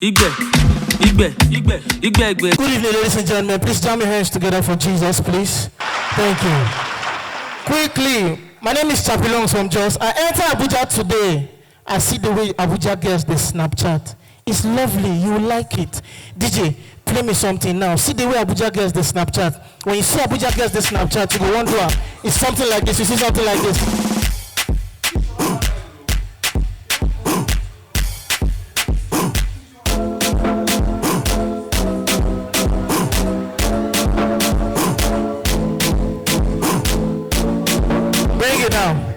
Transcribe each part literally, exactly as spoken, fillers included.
Igbe, Igbe, Igbe, Igbe, Igbe. Good evening, ladies and gentlemen. Please jam your hands together for Jesus, please. Thank you. Quickly, my name is Chappie Longs from Jos. I enter Abuja today. I see the way Abuja girls dey Snapchat. It's lovely. You will like it. D J, play me something now. See the way Abuja girls dey Snapchat. When you see Abuja girls dey Snapchat, you go wonder. It's something like this. You see something like this. Bring it down.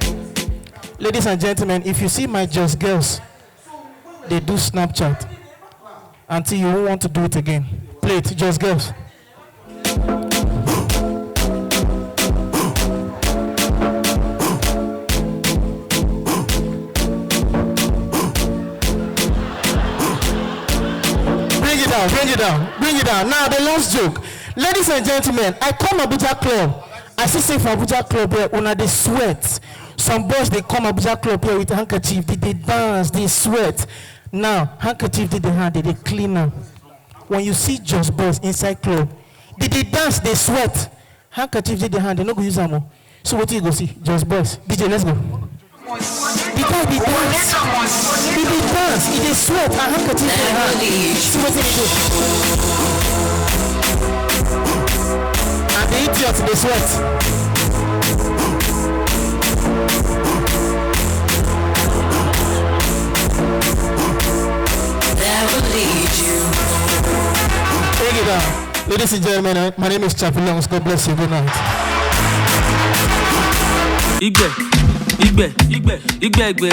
Ladies and gentlemen, if you see my Jos girls, they do Snapchat until you won't want to do it again. Play it, Jos girls. Bring it down, bring it down, bring it down. Now, the last joke. Ladies and gentlemen, I come Abuja club. I see say for Abuja club here, una dey sweat. Some boys dey come Abuja club here with handkerchief, they dey dance, they sweat. Now, handkerchief dey the hand, they dey clean am. When you see Jos boys inside club, they dey dance, they sweat. Handkerchief dey the hand, they no go use am o. So wetin you go see? Jos boys. D J, let's go. The guy dey dance. He dey dance. He dey sweat. And handkerchief dey hand. See wetin he do. And the idiot dey sweat. Take it down. Ladies and gentlemen, uh, my name is Chappie Longs. God bless you. Good night. Igbe, Igbe, Igbe, Igbe, Igbe.